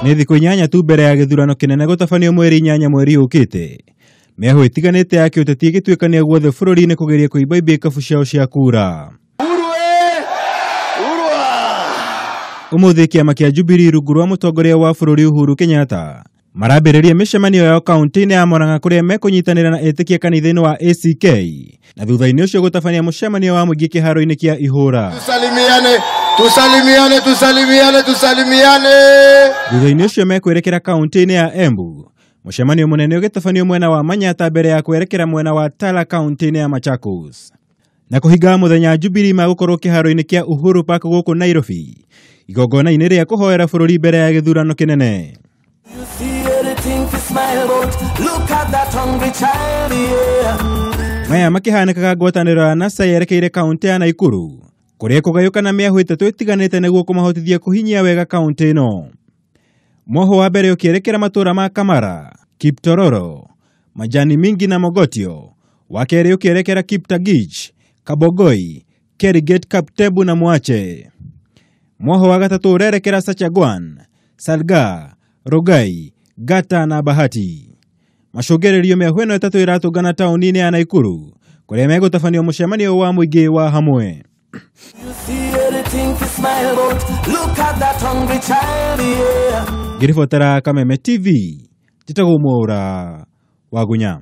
Nĩ thikũ 8 tu mbere ya gĩthurano kĩnene gũtabanio mweri 8 mweri ũkĩte. Mĩahũ ĩtiganĩte ya kĩũteti ĩgĩtuĩkania guothe bũrũri-inĩ kũgeria kũimbaimbia ikabu ciao cia kura. Ũmũthĩ kĩama kĩa Jubilee rungu rwa mũtongoria wa bũrũri Uhuru Kenyatta marambĩrĩria mĩcemanio yao kaunti-inĩ ya Murang'a kũrĩa mekũnyitanĩra na etĩkia kanitha-inĩ wa ACK na thutha-inĩ ũcio gũtabania mũcemanio wa mũingĩ kĩharo-inĩ kĩa Ihũra. Tusalimiane, tusalimiane, tusalimiane, tusalimiane. Thutha-inĩ ũcio mekwerekera kaunti-inĩ ya Embu, mũcemanio mũnene ũgĩtabanio mwena wa Manyata mbere ya kwerekera mwena wa Tala kaunti-inĩ ya Machakos. Na kũhinga mũthenya Jubilee magũkorwo kĩharo-inĩ kĩa Uhuru Park gũkũ Nairobi, igongona-inĩ rĩa kũhoera bũrũri mbere ya gĩthurano kĩnene. Maya makĩhanĩkaga ngwatanĩro ya NASA yerekeire kaunti ya Naikuru kũrĩa kũgayũkana mĩahũ ĩtatũ ĩtiganĩte nĩguo kũmahotithia kũhinyia wega kaunti ĩno. Mwaho wa mbere ũkĩerekera matũũra ma Kamara, Kiptororo, Majani Mingi na Mogotio, wa kerĩ ũkĩerekera Kiptagich, Kabogoi, Keriget, Kaptebu na Mwache. Mwaho wa gatatũ ũrerekera Sachagwan, Salga, Rogai, Gata na Bahati. Macũngĩrĩrio mĩahũ ĩno ĩtatũ ĩratũngana taũni-inĩ ya Naikuru kũrĩa megũtabanio mũcemanio wa mũingĩ wa hamwe. Ngĩribotera Kameme TV, njĩtagwo Mwaũra wa Gunya.